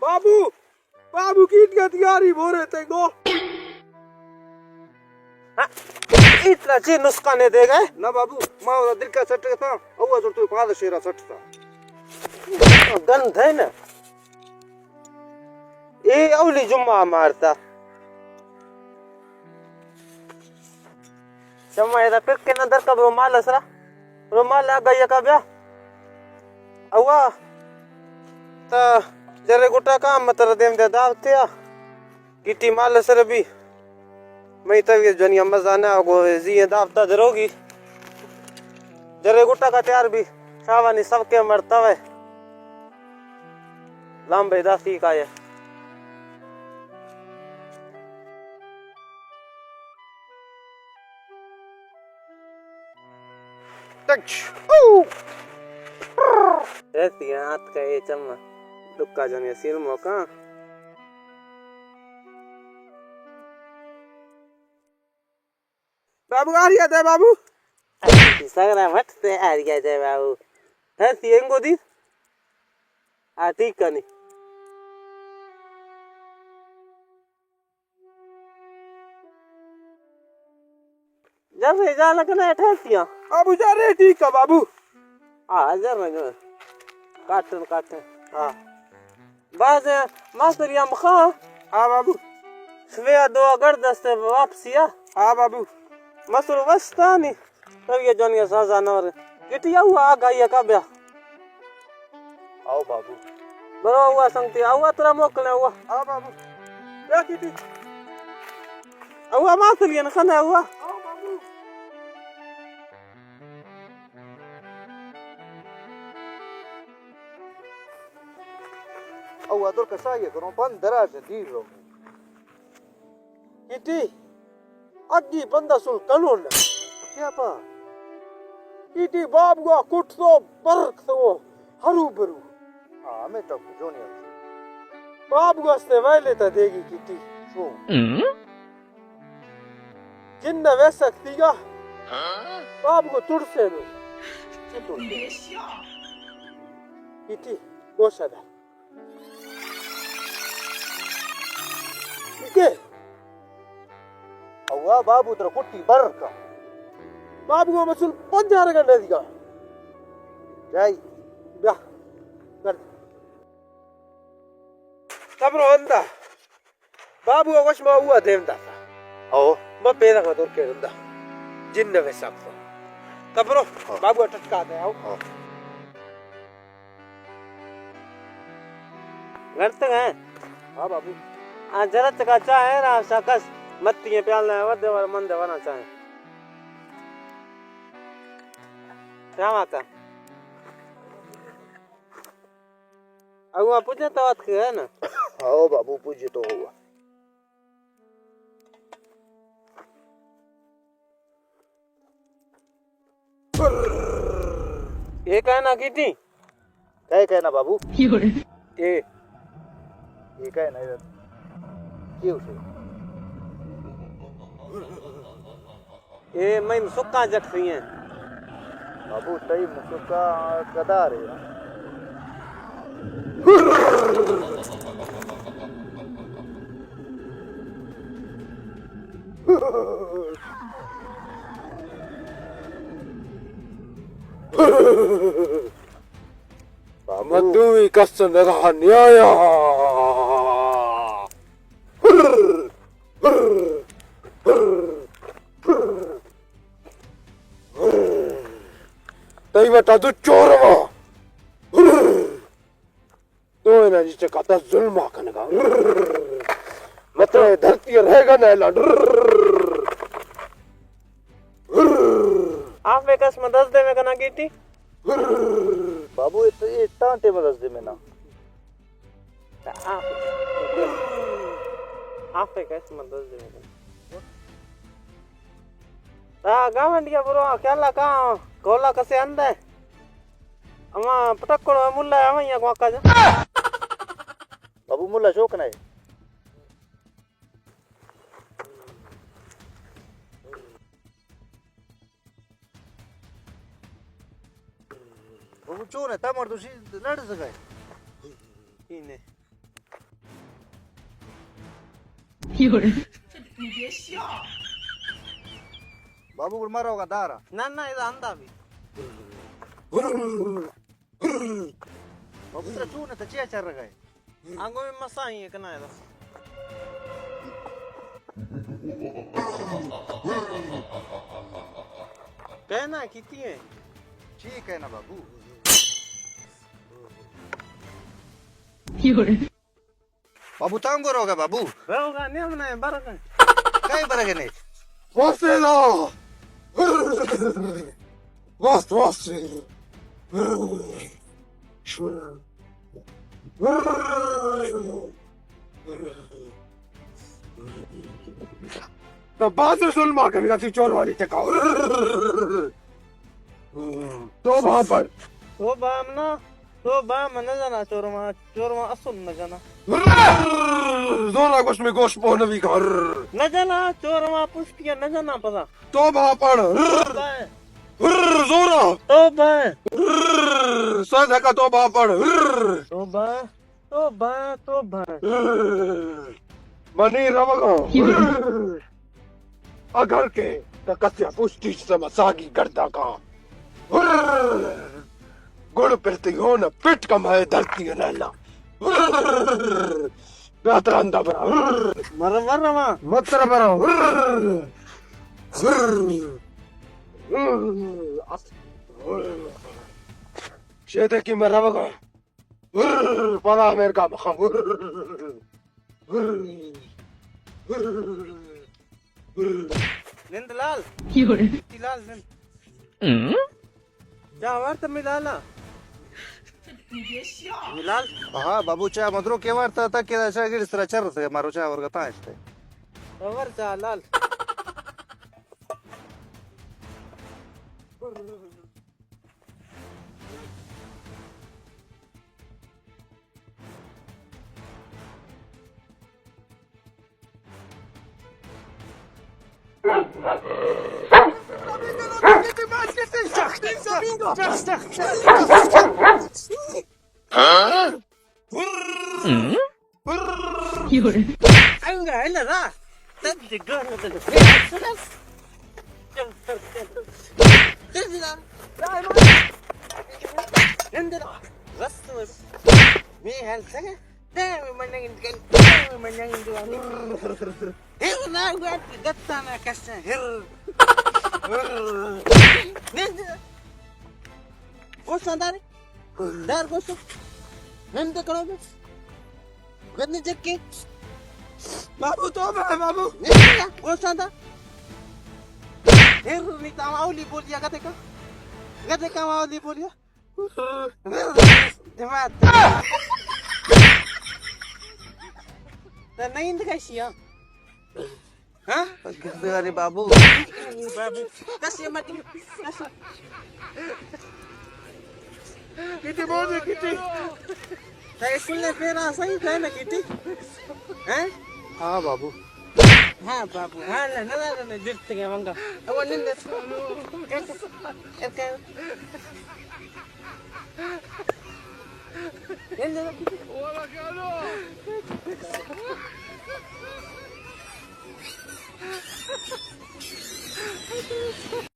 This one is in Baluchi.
بابو، بابو کیٹی ءَ تیاری بورے تے گو۔ ہاں، اتنا چی نسخانے دے گئے؟ نہ بابو، ما ودا دل کا سٹ تھا، او زر تو پاد شیرا سٹ تھا۔ گند ہے نا۔ اے اولی جمعہ مارتا۔ چما ادا پھر کے نہ در کب رومال اسرا۔ رومال آ گئی کا بیا۔ اوا۔ تا جرے گٹا کا متر دیم دے دعوت تیا۔ گیٹی مال سر بی۔ مئی طبیعت جنیا مزہ نہ گو زی دعوت دروگی۔ جرے گٹا کا تیار بی۔ شاوانی سب کے مرتبہ۔ لمبے داسی کا یہ۔ ٹچ۔ او۔ ایسی ہاتھ کا یہ چم۔ دکا جنے سیر موقع۔ بابو آ رہی ہے بابو۔ سگرا مٹ سے آ رہی ہے بابو۔ ایسی انگو دی۔ آ ٹھیک کنی۔ جب جا لگنا ہے ٹھیک کیا؟ بابو جا رہے ٹھیک ہے بابو۔ ہاں، جا رہے ہیں۔ Cotton, cotton. ہاں۔ باز ماسر یا مخا۔ ہاں بابو۔ سویا دو گڑ دستے واپسی آ۔ ہاں بابو۔ مسر وستانی۔ تو یہ جون یہ سازا نور۔ کٹیا ہوا آگا یہ کا بیا۔ آؤ بابو۔ برو ہوا سنگتی، ہوا ترا موکلے ہوا۔ آؤ بابو۔ بیا کیٹی۔ ہوا ما سلین خنا ہوا۔ آؤ بابو۔ ہوا در کسا یہ کرو، بند دراز دیر رو۔ کیٹی، اگی بندہ سل کنون نہ۔ کیا پا؟ کیٹی باب گوا کٹ تو برک تو ہرو برو۔ ہاں، ہمیں تو جونی ہے۔ باب گوا استے ویلے تا دیگی کیٹی۔ شو۔ جن نہ ویسک تیگا۔ باب گو تڑسے نو۔ چی تڑسے؟ کیٹی، گوشہ دا۔ ٹھیک ہے۔ ہوا بابو ترا کٹی بر کا۔ بابو مسل پنجار گنڈے دیگا۔ جائی۔ بیا۔ کر۔ تبرو اندا۔ بابو وش ما ہوا دیم داتا۔ او۔ ما پیدا کا دور کے اندا۔ جن نہ ویسا۔ تبرو۔ ہاں۔ بابو ٹٹکا دے آؤ۔ ہاں۔ گڑتگ ہیں؟ ہاں بابو۔ آ جرت کا چاہ ہے نا، سکس متی ہیں پیال نہ ودے ور من دے ورا چاہ ہے۔ کیا بات ہے؟ اگو پوچھے تو بات ہے نا؟ ہاں بابو، پوچھے تو ہوا۔ اے کہنا کیتی؟ کئے کہنا بابو؟ اے۔ اے کہنا اے؟ کیو سے؟ اے میں سکا جٹ سی ہیں۔ بابو، تئی مسکا کدار ہے۔ بابو۔ من دومی کس نگاہ نیایا۔ تئی وٹا دو چور وا۔ تو اینا جی چکاتا ظلم آ کنگا۔ مطلب دھرتی رہ گا نہ لانڈ۔ آف میں کس مدد دے میں کنا گیٹی۔ بابو، اے ٹانٹے مدد دے میں نا۔ آف، آف کس مدد دے میں کنا۔ تا گاونڈیا برو، خیال کا، کولا کسے اندے۔ اما پٹکڑو ملا، اما یا کو کا جا۔ بابو ملا شوق نہیں۔ بابو چون ہے، تا مردوشی لڑ سکے۔ ہی نے۔ بابو، گڑا ما روگا دارا۔ نہ، نہ، ادا ہندا بی۔ بابو، ترا چون ہے، تو چیا چر رہا ہے؟ آنگو میں مسا ہی ہے کنا ہے۔ کہنا کیتی ہے؟ چی کہنا بابو؟ بابو، تانگو روگا بابو؟ روگا نہیں، ہم نہیں، برگا۔ کئی برگا نہیں؟ واسطے لا۔ واسطے، واسطے۔ تو باز ظلم آ کنگا، تئی چور والی ٹکا۔ تو بھاپڑ۔ تو بام نا، تو بام نہ جنا چورما، چورما اصل نہ جنا۔ زورا گوش میں گوش پو نوی کر۔ نہ جنا چورما پشتیا نہ جنا پدا۔ تو بھاپڑ۔ تو بھاپڑ۔ زورا۔ تو بھاپڑ۔ سو دھکا تو بھاپڑ۔ تو بھاپڑ۔ توبہ، توبہ، توبہ۔ منی روگاں۔ اگر کہ تہ کسیا پشتی چہ سما ساگی گرداں کاں۔ گڑ پرتی ہون پٹ کم ہے دھرتی ریلا۔ بہتر اندا برا۔ مر، مر رواں۔ متر برا۔ شیطے کی مر روگاں۔ ورر، پدا امریکہ مخم۔ ورر، ورر، ورر، ورر۔ نند لال۔ لال نند۔ چا وارت می لالا؟ می لال۔ ہاں بابو، چا مدرو کے وارتا تا کہ چا گڑ سرا چر سے مارو چا ورگا تا اشتے۔ ور چا لال۔ انگا، انگا، را۔ تد گور بدل۔ چل، چل، چل۔ چل، چل۔ نندرا۔ رسم۔ می ہیل سگے۔ دے مننگ کن۔ دے مننگ دے۔ ہر نا گوات گتانا کسا۔ ہر۔ نندرا۔ وہ سندارے۔ دار گوشو۔ نند کرو بس۔ گدنی چکی۔ بابو، توبہ ہے بابو۔ نند گوشان دا۔ ہر نیتا ماولی بولیا گدے کا۔ گدے کا ماولی بولیا۔ دماغ۔ تو نند کشیا۔ ہاں؟ گندگاری بابو۔ بابو۔ کسی مت۔ کسی۔ کتی بابو، کتی۔ تئی کل پیرا صحیح تھا نا کتی؟ ہیں؟ ہاں بابو۔ ہاں بابو۔ ہاں، نہ، نہ، نہ، نہ، درتگے منگا۔ او نند۔ نند۔